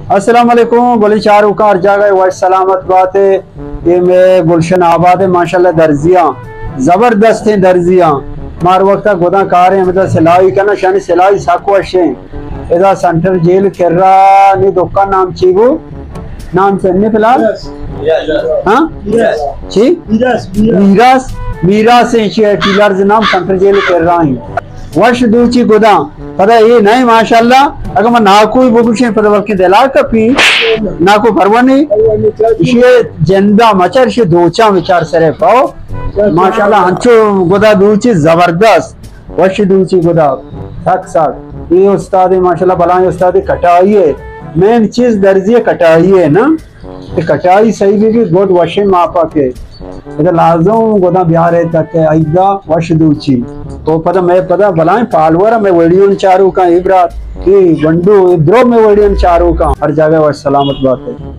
السلام علیکم، گلی چاروکاں ہر جاگہ وش سلامت بات ہے۔ یہ میں گلشن آباد ہے، ماشاءاللہ درزیاں، زبردستیں درزیاں۔ مار وقتا گداں کاریں، مطلب سلائی کنا، شانی سلائی سک وشیں۔ ادا سینٹر جیل کرا نی دکان نام چی بو؟ نام سے نے فی الحال؟ ہاں؟ چی؟ میراث، میراث۔ میراث ہیں، چی ہے؟ ٹیلرز نام سینٹر جیل کرا ہیں۔ وش دوچی گداں۔ پدا اے نئے ماشاءاللہ، اگر من ناکوئی بگوشیں، پدا بلکہ دلا کپی، ناکو پروا نہیں۔ اشی جندا مچر، اشی دوچاں بچار سرے پاؤ۔ ماشاءاللہ، ہنچو گدا دوچی زبردست۔ وش دوچی گدا، سک سک۔ اے استاد ماشاءاللہ بلائیں استاد کٹائی ہے۔ مین چیز درزی کٹائی ہے نا۔ کہ کٹائی صحیح بی بی، گد وشیں ماپا کے۔ ادا لازم گداں بیارے تک ایدا وش دوچی۔ تو پدا میں پدا بلائیں فالوور میں ویڈیو چاروکاں، اے برات، اے گنڈو، اے درو میں ویڈیو چاروکاں، ہر جگہ وش سلامت بات ہے۔